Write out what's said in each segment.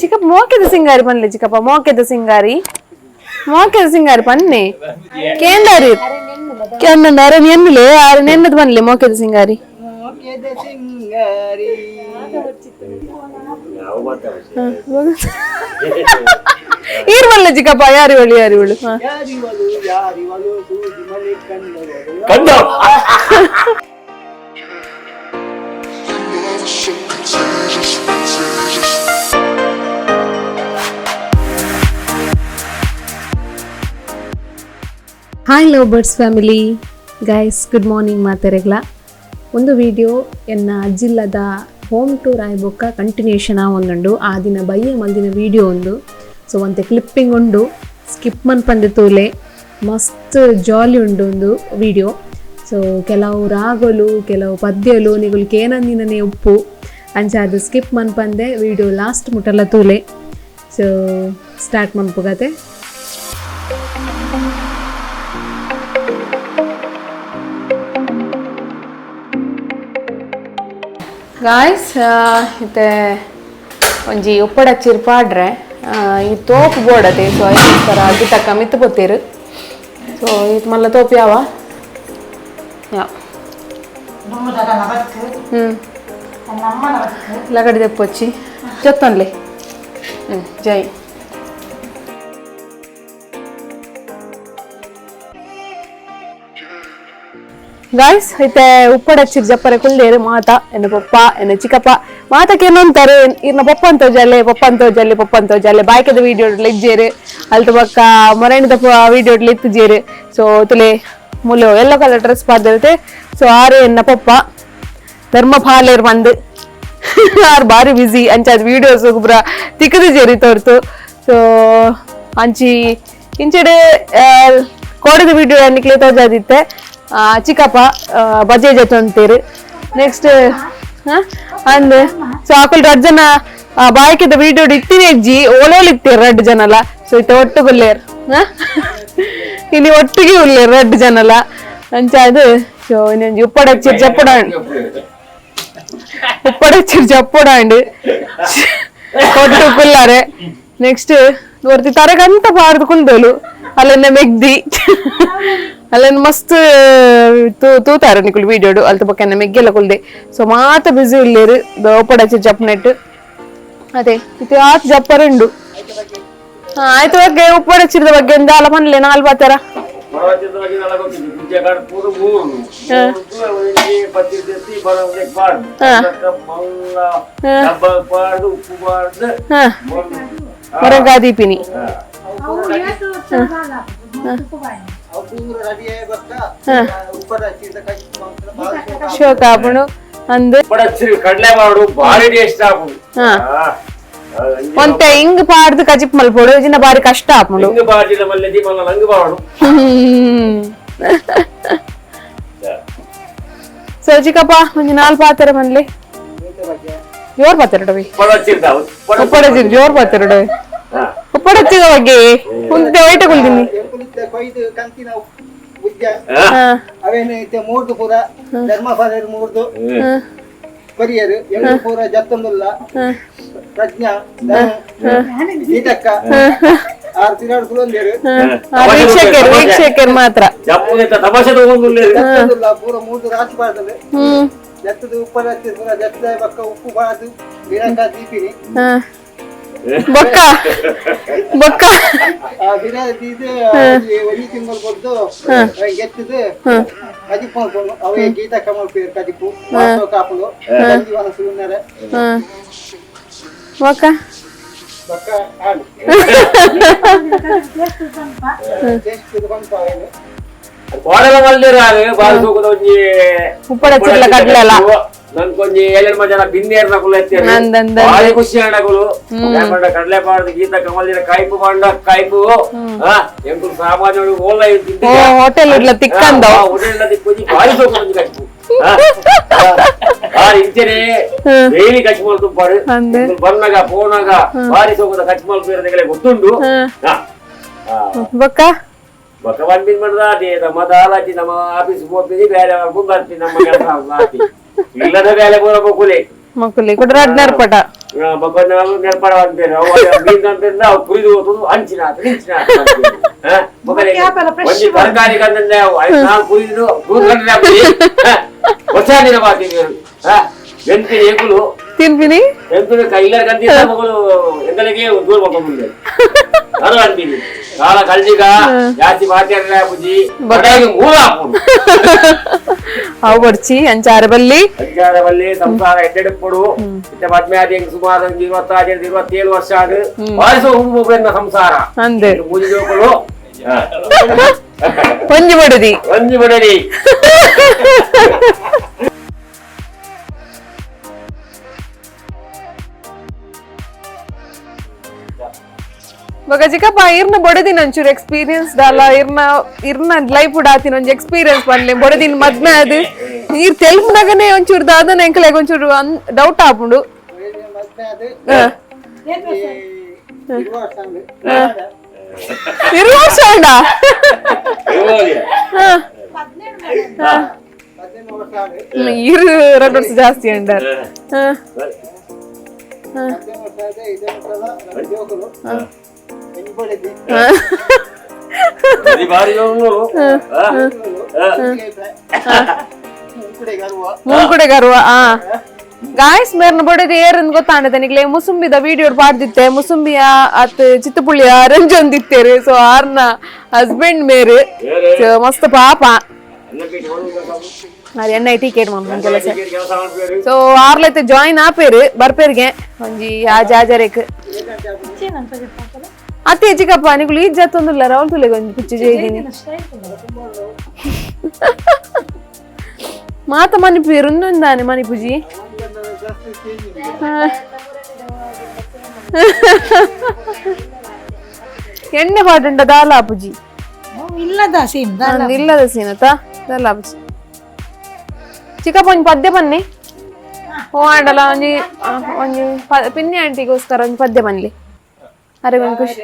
ಚಿಕ್ಕಪ್ಪ ಮೋಕೆದ ಸಿಂಗಾರಿ ಪನ್ಲೆ ಚಿಕ್ಕಪ್ಪ ಮೋಕೆದ ಸಿಂಗಾರಿ ಮೋಕೆದ ಸಿಂಗಾರಿ ಪನ್ನೆ ಕೇಂದಾರಿ ಕೇಂದ ಅರೆ ಎನ್ನುಲೆ ಅರೆ ನೆನ್ನದು ಪನ್ಲೆ ಮೋಕೆದ ಸಿಂಗಾರಿ ಸಿಂಗಾರಿ. ಈರ್ ಬಲ್ಲೆ ಚಿಕ್ಕಪ್ಪ ಯಾರಿವಳು ಯಾರಿವಳು ಯಾರಿವಳು ಯಾರಿವಳು ಸೂಜಿ ಮನೆ ಕಂಡವಳು. ಕಂಡ. Love is so contagious, contagious. Hi love birds family guys, good morning. ಮಾತೆರೆಗ್ಲ ಒಂದು ವಿಡಿಯೋ ಎನ್ನ ಜಿಲ್ಲದ ಹೋಮ್ ಟೂರ್ ಆಯ್ಬೊಕ್ಕ ಕಂಟಿನ್ಯೂಷನ್ ಆ ಒಂದುಂಡು. ಆ ದಿನ ಬಯ್ಯ ಮಲ್ದಿನ ವಿಡಿಯೋ ಒಂದು. ಸೊ ಒಂತೆ ಕ್ಲಿಪ್ಪಿಂಗ್ ಉಂಡು, ಸ್ಕಿಪ್ ಮನ್ಪಂದೆ ತೂಲೆ. ಮಸ್ತ್ ಜಾಲಿ ಉಂಡು ಒಂದು ವಿಡಿಯೋ. ಸೊ ಕೆಲವು ರಾಗಲು ಕೆಲವು ಪದ್ಯಲು ನಿಗುಲು ಕೇನಂದಿನನೇ ಉಪ್ಪು ಅಂಚ ಅದು ಸ್ಕಿಪ್ ಮನ್ಪಂದೆ ವಿಡಿಯೋ ಲಾಸ್ಟ್ ಮುಟ್ಟಲ್ಲ ತೂಲೆ. ಸೊ ಸ್ಟಾರ್ಟ್ ಮನ್ಪುಗತೆ. ಗಾಯ್ಸ್, ಇತ್ತೆ ಒಂಜಿ ಉಪ್ಪಡಚ್ಚಿರ್ ಪಾಡ್ರೆ. ಈ ತೋಪು ಬೋಡತೆ. ಸೊ ಐತರ ಅಗ್ಗಿ ತಕ್ಕ ಮಿತ್ತು ಪೊತ್ತೀರು. ಸೊ ಇದು ಮಲ್ಲ ತೋಪು ಯಾವ ಯಾ ಹ್ಞೂ ಲಗಡಿ ತೆಪ್ಪೊಚ್ಚಿ ಜೊತ್ತನ್ಲೆ. ಹ್ಞೂ ಜೈ. ಗಾಯ್ಸ್, ಐತೆ ಉಪ್ಪಡಚ್ಚಿರ್ ಜಪ್ಪರೆ ಕುಲ್ಲೇರು ಮಾತ ಎನ್ನ ಪಪ್ಪ ಎನ್ನ ಚಿಕ್ಕಪ್ಪ ಮಾತಕ್ಕೆ ಏನಂತಾರೆ. ಇರ್ನ ಪಪ್ಪ ಅಂತ ಜಲ್ಲೆ ಪಪ್ಪ ಅಂತ ಜಲ್ಲೆ ಪಪ್ಪ ಅಂತ ಜಲ್ಲೆ ಬಾಯ್ಕದ ವಿಡಿಯೋ ಇಜ್ಜೇರು ಅಲ್ತ ಬೊಕ್ಕ ಮೊರಣಿದ ವಿಡಿಯೋ ಇತ್ತುಜೇರು. ಸೊ ತುಲೆ ಮುಲು yellow colour dress ಪಾದಿರುತ್ತೆ. So ಆರು ಎನ್ನ ಪಪ್ಪ ಧರ್ಮ ಪಾಲೇರ್ ಬಂದು ಆರು ಬಾರಿ ಬಿಸಿ ಅಂಚಾದ ವಿಡಿಯೋಸ್ ಪೂರ ತಿಕ್ಕದು ಜೇರಿ ತೋರ್ತು. ಸೊ ಅಂಚಿ ಇಂಚೆಡೆ ಕೋಡಿದ ವಿಡಿಯೋ ನಿಕ್ಲೆ ತೋಜಾದಿತ್ತೆ. ಚಿಕ್ಕಪ್ಪ ಬಜೆ ಜೊತೆ ನೆಕ್ಸ್ಟ್ ಅಂದ್. ಸೊ ಆಕುಲ್ ರಡ್ ಜನ ಬಾಯ್ಕಿದ ವಿಡಿಯೋ ಇತ್ತಿನ ಅಜ್ಜಿ ಓಲೋಲ್ ಇತ್ತೀರ್ ರಡ್ಡ್ ಜನಲ. ಸೊ ಇತ್ತ ಒಟ್ಟು ಗುಲ್ಲೇರ್ ಇಲ್ಲಿ ಒಟ್ಟಿಗೆ ಉಲ್ಲೇರ್ ರಡ್ಡ್ ಜನಲ ಅಂಚ ಅದು. ಸೊ ಇನ್ನೊಂಜಿ ಉಪ್ಪಡಚ್ಚಿರ್ ಜಪ್ಪುಡ ಉಪ್ಪಡಚ್ಚಿರ್ ಜಪ್ಪುಡಾಂಡ್ ಒಟ್ಟು ಕುಲ್ಲಾರೆ. ನೆಕ್ಸ್ಟ್ ಒರ್ತಿ ತರಗಂತ ಪಾರ್ದು ಕುಂದೋಲು ಅಲ್ಲನ್ನ ಮೆಗ್ದಿ ಅಲ್ಲನ್ನ ಮಸ್ತ್ ತೂತಾರ ನಿಕುಲು ವೀಡಿಯೋಡು ಅಲ್ತ ಬೊಕ್ಕ ಮೆಗ್ಗೆಲ್ಲ ಕುಲ್ದೆ. ಸೊ ಮಾತ ಬಿಸಿ ಉಲ್ಲೇರು ಉಪ್ಪಡಚ್ಚಿ ಜಪ್ನೆಟ್ ಅದೇ ಇದು ಆತ್ ಜಪ್ಪರುಂಡು. ಹಾ ಆಯ್ತು ಬಗ್ಗೆ ಉಪ್ಪಡಚ್ಚಿರದ ಬಗ್ಗೆ ಒಂದು ಅಲ ಪನ್ಲೆ ನಾಲ್ ಪಾತರ. ಹಾ ಹೊರಗಾ ದೀಪಿನಿ. ಅವು ಪೂರ ರೆಡಿ ಆಗಿ ಬಕ್ಕ ಉಪ್ಪರ ಹಚ್ಚಿದ ಕೈ ಮಾತ್ರ. ಶೋಕ ಆಪುಂಡು ಅಂದ್. ಕಡಲೆ ಮಾಡು ಭಾರಿ ಟೇಸ್ಟ್ ಆಪುಂಡು. ಹಾ. ಒಂತೆ ಹಿಂಗ್ ಪಾಡ್ದು ಕಜಿಪ್ ಮಲ್ಪೊಡು ಇಜಿನ ಬಾರಿ ಕಷ್ಟ ಆಪುಂಡು. ಹಿಂಗ್ ಬಾಜಿದ ಮಲ್ಲೆದಿ ಮಲ್ಲ ನಂಗ್ ಬಾಡು. ಸೊ ಚಿಕ್ಕಪ್ಪ ಒಂಜಿ ನಾಲ್ ಪಾತೆರ ಮನ್ಲಿ ಜೋರ್ ಪಾತೆರಡವಿ. ಉಪ್ಪಡಚ್ಚಿರ್ದ. ಉಪ್ಪಡಚ್ಚಿರ್ ಜೋರ್ ಪಾತೆರಡವಿ. ಉಪ್ಪಡಚ್ಚಿದ ಬಗ್ಗೆ ಕುಂತೆ ಒಯ್ಟ ಕುಲ್ದಿನಿ. ಎಂಕುಲಿತ್ತ ಕೊಯ್ದು ಕಂತಿನ ಉಜ್ಜ ಹಾ. ಅವೇನು ಇತ್ತೆ ಮೂರ್ದು ಪೂರ ಧರ್ಮ ಫಾದರ್ ಮೂರ್ದು ಕೊರಿಯರು ಎಂಕು ಪೂರ ಜತ್ತೊಂದುಲ್ಲ. ಪ್ರಜ್ಞಾ ಧನು, ಗೀತಕ್ಕ ಆರು ತಿರುಗಾಡು ಕುಲೊಂದೇರು. ವೀಕ್ಷಕರು ವೀಕ್ಷಕರು ಮಾತ್ರ. ಜಪ್ಪುಗೆ ತಮಾಷೆ ತಗೊಂಡು. ಜತ್ತೊಂದುಲ್ಲ ಪೂರ ಮೂರ್ದು ರಾಶಿ ಪಾಡ್ದಲ್ಲ. ಹ್ಮ್. ಜತ್ತದ ಉಪ್ಪರ ಹಚ್ಚಿದ ಪೂರ ಜತ್ತದ ಬಕ್ಕ ಉಪ್ಪು ಬಾದು ಬಿರಂಗ ದೀಪಿನಿ. ಹಾ. ಬೊಕ್ಕ ಬೊಕ್ಕ ಆ ಬಿರ ದೀದು ಒಂಜಿ ತಿಂಗಳು ಕೊಡ್ದು ಗೆತ್ತದು ಕಜಿಪು ಮಲ್ಪೊಂಡು ಅವೇ ಗೀತಕ್ಕ ಮಲ್ಪೇರು ಕಜಿಪು ವಾಸೋ ಕಾಪುಲು ಗಂಜಿ ವನಸು ಉನ್ನರೆ. ಹಾ ಬೊಕ್ಕ ಬಕ್ಕ ಆಡು ಟೇಸ್ಟ್ ಪಂಪ ಅವೇನು. ಕೋಡಲ ಮಲ್ದಿರ ಬಾರಿ ಸೋಕುದ ಒಂಜಿ. ಉಪ್ಪಡಚ್ಚಿರ್ಲ ಕಡ್ಲೆಲ. ನಂಗೊಂಜಿ ಏಳೆಂಟು ಜನ ಬಿನ್ನೇರ್ನ ಕುಲ ಎತ್ತೇರು. ಅಂದ್ ಅಂದ್ ಅಂದ್. ಭಾರಿ ಖುಷಿ ಅಣ್ಣಗಳು ಪಂಡ ಕಡಲೆ ಪಾಡ್ದು ಗೀತ ಕಮಲ್ದಿರ ಕಾಯ್ಪು ಪಾಂಡ ಕಾಯ್ಪು ಎಂಕುಲು ಸಾಮಾನ್ಯ ಓಲ. ಓ ಹೋಟೆಲ್ ಇಡ್ಲ ತಿಕ್ಕಂದ. ಹೋಟೆಲ್ ತಿಕ್ಕೊಂಜಿ ಭಾರಿ ಸೋಕು ಒಂಜಿ ಕಚ್ಪು ಬಾರಿ ಇಂಚನೆ ಡೈಲಿ ಕಚ್ ಮಲ್ತುಂಪಾಡು. ಅಂದ್. ಎಂಕುಲು ಬನ್ನಗ ಪೋನಾಗ ಭಾರಿ ಸೋಕುದ ಕಚ್ ಮಲ್ಪು ಗೊತ್ತುಂಡು. ಹಾ. ಹಾ. ಬೊಕ್ಕ ಬೊಕ್ಕ ಬಂದಿದ್ ಮಾಡ್ದ ನಮ್ಮ ದಾಲಾಚಿ ನಮ್ಮ ಆಫೀಸ್ ಹೋಗ್ತೀವಿ ಬೇರೆ ಬರ್ತೀವಿ ನಮ್ಮ ಕೆಲಸ ಆತಿ ಇಲ್ಲದ ಬೇಲೆ ಪೂರ ಬೊಕುಲೆ. ಮಕ್ಕಳಿ ಕೊಟ್ರೆ ಅಡ್ ನೆರ್ಪಟ ಬೊಕ್ಕ ನೆರ್ಪಡ ಅಂತಾರೆ ಮೀನ್ ಅಂತಂದ್ರೆ ಅವು ಕುಯ್ದು ಹೋಗ್ತದೆ ಅಂಚಿನ ಇಂಚಿನ ಒಂಜಿ ತರಕಾರಿ ಕಂದ್ರೆ ನಾವು ಕುಯ್ದು ಹೊಸ ದಿನ ಬಾತೀನಿ ಎಂತಿನ ಏಕುಲು ತಿನ್ಪಿನಿ ಎಂತಿನ ಕೈಲರ್ ಕಂದಿದ್ದ ಮಗಳು ಎಂದಲಿಗೆ ದೂರ ಮಕ್ಕ ಅದು ಅಂತೀನಿ ಕಾಲ ಕಲ್ಜಿಗ ಜಾಸ್ತಿ ಮಾತಾಡಲ್ಲ ಬುಜ್ಜಿ ಬಡಾಗಿ ಮೂಲ ಹಾಪುಡು ಅವು ಬಡ್ಚಿ ಅಂಚಾರ ಬಲ್ಲಿ ಅಂಚಾರ ಬಲ್ಲಿ ಸಂಸಾರ ಎಡ್ಡೆಡಪ್ಪಡು ಇತ್ತೆ ಮದ್ಮೆ ಆದಿ ಸುಮಾರು 25 27 ವರ್ಷ ಆದ ವಾರಿಸೋ ಹುಡುಗ ಸಂಸಾರ ಅಂದೆ ಮೂಜಿ ಜೋಕುಲು ಒಂಜಿ ಬಡದಿ ಒಂಜಿ ಬಡದಿ. ಬೊಕ ಚಿಕ್ಕಪ್ಪ ಇರ್ನ ಬೊಡದಿನ ಒಂಚೂರು ಎಕ್ಸ್ಪೀರಿಯನ್ಸ್ ದಾಲ ಇರ್ನ ಇರ್ನ ಲೈಫ್ ಡಾತಿನ ಒಂಜಿ ಎಕ್ಸ್ಪೀರಿಯನ್ಸ್ ಪನ್ಲೆ ಬೊಡದಿನ ಮದ್ಮೆ ಅದು ನೀರ್ ತೆಲ್ಪುನಗನೆ ಒಂಚೂರು ದಾದನ ಎಂಕಲೆಗ್ ಒಂಚೂರು ಡೌಟ್ ಆಪುಂಡು. ಮದ್ಮೆ ಅದು ಇರುವ ವರ್ಷ ಉಂಡ ಇರು 2 ವರ್ಷ ಜಾಸ್ತಿ ಉಂಡಾರ್. ಮೂಂಕುಡೆ ಗರ್ವ. ಗಾಯ್ಸ್ ಮೇರ್ನ ಬೊಡೆದ ಏರನ್ ಗೊತ್ತಾಂಡತೆ ನಿಗ್ಲೆ ಮುಸುಂಬಿದ ವಿಡಿಯೋ ಪಾಡ್ದಿತ್ತೆ ಮುಸುಂಬಿಯ ಅತ್ ಚಿತ್ತಪುಳ್ಳಿಯ ರಂಜೊಂದಿತ್ತೇರು. ಸೊ ಆರ್ನ ಹಸ್ಬೆಂಡ್ ಮೇರು ಮಸ್ತ್ ಪಾಪ ಎನ್ I ticket ಮನ್ಪುನ ಕೆಲಸ. ಸೊ ಆರ್ಲೈತೆ ಜಾಯಿನ್ ಆಪೇರು ಬರ್ಪೇರ್ಗೆ ಒಂಜಿ ಆ ಜಾಜರೇಕ್ ಅತ್ತೆ ಚಿಕ್ಕಪ್ಪ ನಿಗುಲು ಈ ಜಾತೊಂದುಲ್ಲ ರಾವಲ್ ತುಲೆಗೆ ಒಂಜಿ ಪಿಚ್ಚು ಜೈದಿನಿ ಮಾತ ಮನಿಪು ಒಂದೊಂದಾನೆ ಮನಿಪುಜಿ. ಎಣ್ಣೆ ಪಾಡುಂಡ ದಾಲ ಪುಜಿ ಇಲ್ಲದ ಸೀನ್ ಇಲ್ಲದ ಸೀನತ ದಾಲ ಪುಜಿ. ಚಿಕ್ಕಪ್ಪ ಒಂಜಿ ಪದ್ಯ ಬನ್ನಿ ಓ ಆಂಡಲ ಒಂಜಿ ಒಂಜಿ ಪಿನ್ನಿ ಆಂಟಿಗೋಸ್ಕರ ಒಂಜಿ ಪದ್ಯ ಬನ್ಲಿ. ಅರೆ ಒಂಜಿ ಖುಷಿ.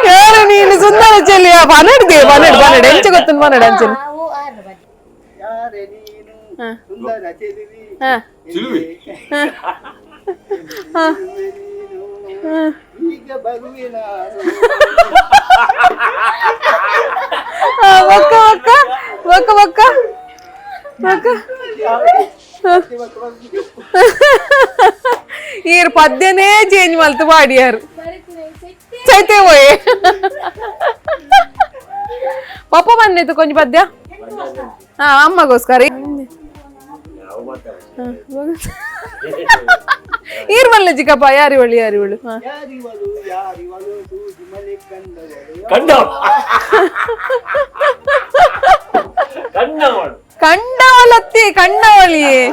ಯಾರು ನೀನು ಸುಂದರ ಚೆಲ್ಲಿಯ ಪನಡ್ದೆ ಪನಡ್ ಪನಡ್ ಎಂಚ ಗೊತ್ತುಂಡು ಪನಡ್ ಅಂಚನೆ. ಒಕ್ಕ ಒಕ್ಕ ಒಕ್ಕ ಒಕ್ಕ ಒಕ್ಕ ಈರ್ ಪದ್ಯನೇ ಚೇಂಜ್ ಮಲ್ತು ಪಾಡಿಯಾರು ಚೈತೆ ಹೋಯೆ ಪಪ್ಪ ಬಂದಿತ್ತು ಕೊಂಚ ಪದ್ಯ ಅಮ್ಮಗೋಸ್ಕರ ಈರ್ ಬಲ್ಲೆ ಚಿಕ್ಕಪ್ಪ ಯಾರಿವಳು ಯಾರಿವಳು ಕಂಡವಳತ್ತಿ ಕಂಡವಳಿಯೇ.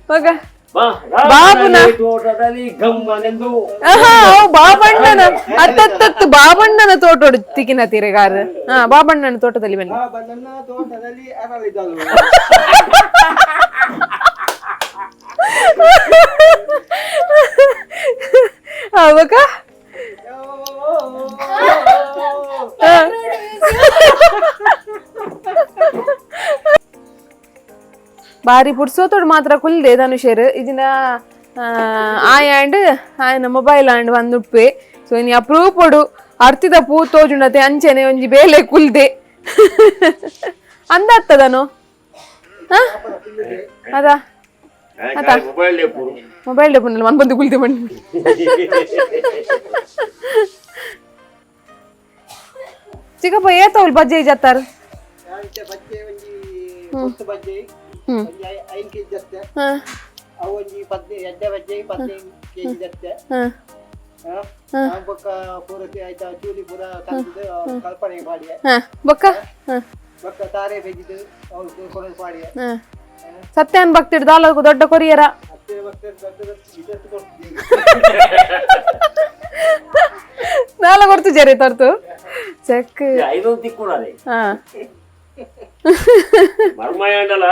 ಮಗ ಬಾಬುನ ಬಾಬಣ್ಣನ ಅತ್ತತ್ತತ್ತು ಬಾಬಣ್ಣನ ತೋಟೋಡು ತಿಕ್ಕಿನ ತೀರೆಗಾರ. ಬಾಬಣ್ಣನ ತೋಟದಲ್ಲಿ ಬನ್ನಿ. ಅವಾಗ ಬಾರಿ ಪುಡ್ಸೋತೋಡು ಮಾತ್ರ ಕುಲ್ದೆ ಧನುಷೇರ್ ಇದಿನ ಆಯಾಂಡ್ ಆಯನ ಮೊಬೈಲ್ ಆಂಡ್ ಬಂದುಪ್ಪೆ. ಸೊ ಇನಿ ಅಪ್ರೂಪೊಡು ಅರ್ತಿದ ಪೂ ತೋಜುಂಡತೆ ಅಂಚೆನೆ ಒಂಜಿ ಬೇಲೆ ಕುಲ್ದೆ ಅಂದತ್ತದನು ಅದ ಮೊಬೈಲ್ ಡೆಪುನಲ್ಲ ಮನ್ ಬಂದು ಕುಲ್ದೆ ಬಣ್ಣಿ ಚಿಕ್ಕಪ್ಪ ಏತವಲ್ ಬಜ್ಜೆ ಜತ್ತಾರ ಸತ್ಯನ್ ಭಕ್ತಿಡ್ ದಾಲ ದೊಡ್ಡ ಕೊರಿಯರ ದಾಲ ಕೊಡ್ತು ಜರಿ ತರ್ತು ಚೆಕ್. ಮರ್ಮಯಾಂಡಲ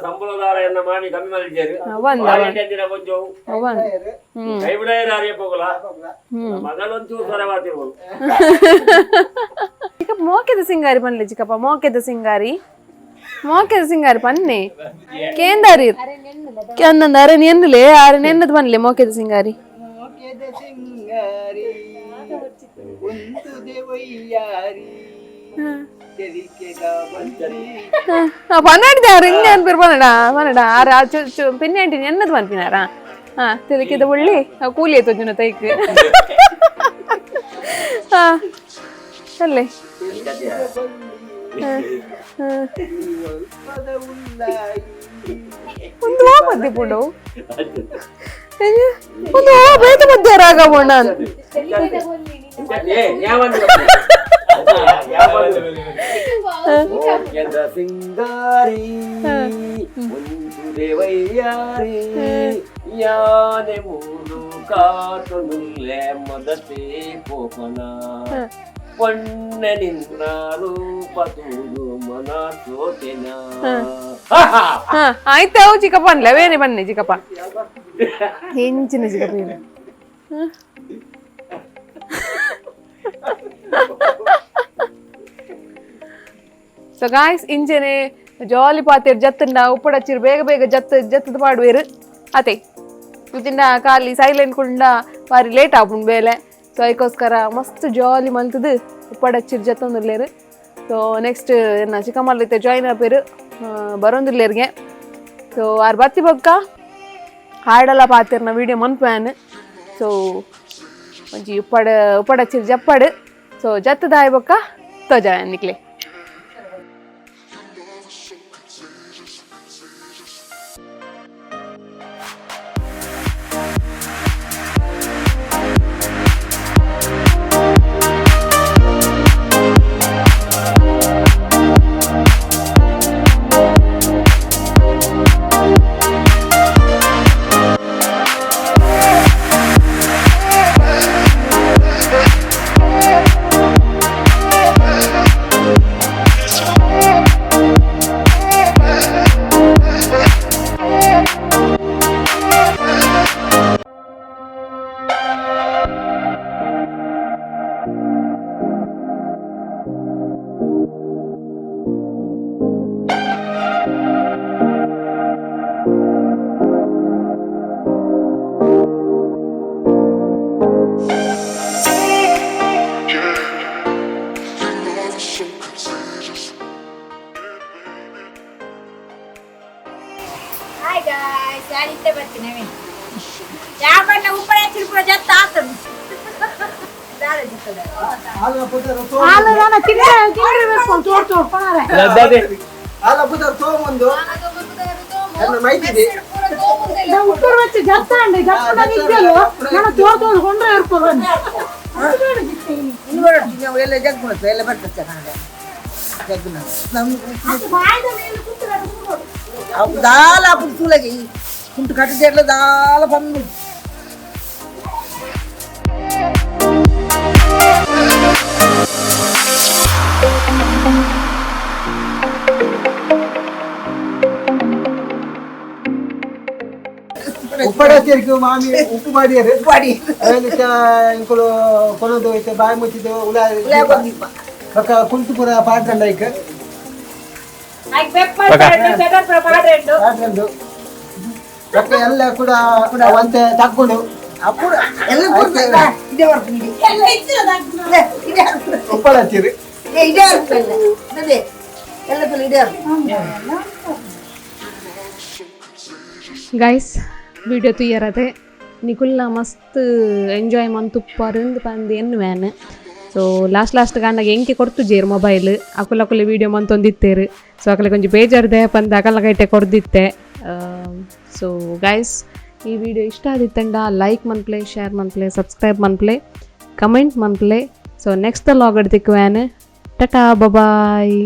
ಸಂಬಳದಾರ ಎನ್ನ ಮಾಮಿ ಕಮ್ಮಿ ಮಲ್ಜೇರು. ಅವಂದ. కొంచెం ಅವನ್ ಕೈ ಬಿಡ ಹೋಗಲ ಮಗಳೊಂಚೂರು ಸೊರೆ ಮಾತಿರ್ಬೋದು. ಚಿಕ್ಕಪ್ಪ, ಮೋಕೆದ ಸಿಂಗಾರಿ ಪನ್ಲೆ ಚಿಕ್ಕಪ್ಪ, ಮೋಕೆದ ಸಿಂಗಾರಿ, ಮೋಕೆದ ಸಿಂಗಾರಿ ಪನ್ನೆ ಕೇಂದಾರಿ ಅಂದಂದ. ಅರೆ ನೆನ್ನುಲೆ, ಅರೆ ನೆನ್ನದು ಪನ್ಲೆ ಮೋಕೆದ ಸಿಂಗಾರಿ. ಮೋಕೆದ ಸಿಂಗಾರಿ ಒಂದು ದೇವಯ್ಯಾರಿ ತೆಲಿಕೆದ ಬಂದಿ. ಪನ್ನಡಿದೆ ಅವ್ರು ಹಿಂಗೆ ಅನ್ಪಿರ್ ಪನ್ನಡ ಪನ್ನಡ ಆರ ಪೆನ್ನಿ ಆಂಟಿ ಎನ್ನದು ಪನ್ಪಿನಾರಾ? ಹಾ, ತೆಲಿಕೆದ ಒಳ್ಳೆ ಕೂಲಿ ಆಯ್ತು ಜನ ತೈಕ್. ಹಾ, ಅಲ್ಲೇ. ಪದ ಉಲ್ಲಾಯಿ. ಒಂದು ಓ ಮದ್ದೆ ಪುಂಡು ಒಂದು ಓ ಬೇತ ಮಧ್ಯ ರಾಗ ಬೋಣ. ಮೋಕೆದ ಸಿಂಗಾರಿ ಒಂದು ದೇವಯ್ಯಾರಿ ಯಾನೆ ಮೂರು ಕಾಟುನುಲ್ಲೆ ಮೊದತೆ ಪೋಪನ ಪೊಣ್ಣೆ ನಿನ್ನ ರೂಪ ತೂದು ಮನ ಸೋತೆನ. ಹಾ, ಆಯ್ತು ಅವು ಚಿಕ್ಕಪ್ಪ ಅನ್ಲೆ ಬೇರೆ ಬನ್ನಿ ಚಿಕ್ಕಪ್ಪ. ಹೆಂಚಿನ ಚಿಕ್ಕಪ್ಪ ಇದು. ಸೊ ಗಾಯ್ಸ್, ಇಂಚೆನೆ ಜಾಲಿ ಪಾತೇರ್ ಜತ್ತಂಡ ಉಪ್ಪಡಚ್ಚಿರು ಬೇಗ ಬೇಗ ಜತ್ತ ಜತ್ತದ ಪಾಡುವೇರು ಅತೆ ಇತ್ತಿಂಡ ಖಾಲಿ ಸೈಲೆಂಟ್ ಕುಂಡ ಬಾರಿ ಲೇಟ್ ಆಪುಂಡು ಬೇಲೆ. ಸೊ ಅದಕ್ಕೋಸ್ಕರ ಮಸ್ತ್ ಜಾಲಿ ಮಲ್ತದು ಉಪ್ಪಡಚ್ಚಿರು ಜತ್ತೊಂದುಲ್ಲೇರು. ಸೊ ನೆಕ್ಸ್ಟ್ ಎನ್ನ ಚಿಕ್ಕಮ್ಮಲ್ಲೈತೆ ಜಾಯಿನ್ ಆಪೇರು ಬರೋಂದಿಲ್ಲೇರ್ಗೆ. ಸೊ ಆರ್ ಬತ್ತಿ ಬೊಕ್ಕ ಹಾಡಲ್ಲ ಪಾತಿರ್ನ ವೀಡಿಯೋ ಮನ್ಪ್ಯಾನ್. ಸೊ ಒಂಜಿ ಉಪ್ಪಡ ಉಪ್ಪಡಚ್ಚಿರು ಜಪ್ಪಡು. ಸೊ ಜತ್ತದಾಯ ಬೊಕ್ಕ ತೋಜ ನಿಕ್ಲೆ. Your love is so contagious. Hi guys, ನಾನು ಇತ್ತೆ ಬರ್ತೀನಿ. ಯಾವನ್ನ ಉಪ್ಪಳ ಚಿರುಪುರ ಜತ್ತ ಆತನು. ಆಲ ಪುದರ್. ತೋರ್ ತೋರ್ ಪಣಾರೆ. ಆಲ ಪುದರ್ ತೋಮಂದು ಎನ್ನ ಮೈತಿದೆ. ಉಪ್ಪರ వచ్చి ಜತ್ತ ಅಂడి ಜತ್ತ ಇದ್ದಲು ನಾನು ತೋರ್ ತೋರ್ ಕೊಂಡ್ರೆ ಇರ್ಪದ. ಎಲ್ಲ ಜಗ್ ಮಾಡ್ತದೆ, ಎಲ್ಲ ಬರ್ತದೆ ಕನ್ನಡ ಜಗ್ಗು. ನಮ್ಮ ದಾಲ ಅప్పుడు ತೂಲಗೆ ಈ ಕುಂಟು ಕಟ್ಟಿದ್ದೆ ದಾಲ ಬಂದು. ಉಪ್ಪಡ ಸೇರಿಕು ಮಾಮಿ ಉಪ್ಪು ಮಾಡಿಯರು ಮಾಡಿ. ಇಂಕುಲು ಕೊನದು ಐತೆ ಬಾಯಿ ಮುಚ್ಚಿದ್ದು ಉಲ ಬೊಕ್ಕ ಕುಂಟು ಪೂರ ಪಾಡ್ರಂಡ ಐಕ್ ಪಾಡ್ರಂಡು. ಬೊಕ್ಕ ಎಲ್ಲ ಕೂಡ ಒಂತೆ ತಕ್ಕೊಂಡು. ಅప్పుడు ಎಲ್ಲ ಕೊಡ್ತಾರೆ. ಇದೇ ವರ್ಕ್ ಇದೆ. ಇದೇ ಉಪ್ಪಳ ಹಚ್ಚಿರಿ. ಇದೇ ವರ್ಕ್ ಎಲ್ಲ ಅದೇ ಎಲ್ಲ ಇದೇ work. Guys, video ತೂಯರತೆ ನಿಕುಲ್ನ ಮಸ್ತ್ ಎಂಜಾಯ್ ಮಂತುಪ್ಪರಿಂದ್ ಪಂದ್ ಎನ್ನುವೇನು. So last last ಕಾಂಡಗ ಎಂಕೆ ಕೊಡ್ತುಜೇರು ಮೊಬೈಲ್, ಅಕುಲ ಅಕುಲ ವೀಡಿಯೋ ಮಂತೊಂದಿತ್ತೇರು. ಸೊ ಅಕಲೆ ಕೊಂಚ ಬೇಜಾರ್ದೆ ಪಂದ್ ಅಕಲ ಕೈಟೆ ಕೊರ್ದಿತ್ತೆ. ಸೊ ಗೈಸ್, ಈ ವಿಡಿಯೋ ಇಷ್ಟ ಆದಿತ್ತಂಡ ಲೈಕ್ ಮನ್ಪ್ಲೆ, ಶೇರ್ ಮನ್ಪ್ಲೆ, ಸಬ್ಸ್ಕ್ರೈಬ್ ಮನ್ಪ್ಲೆ, ಕಮೆಂಟ್ ಮನ್ಪ್ಲೆ. So next log ತಿಕ್ಕುವೇನು. ಟಟಾ, bye.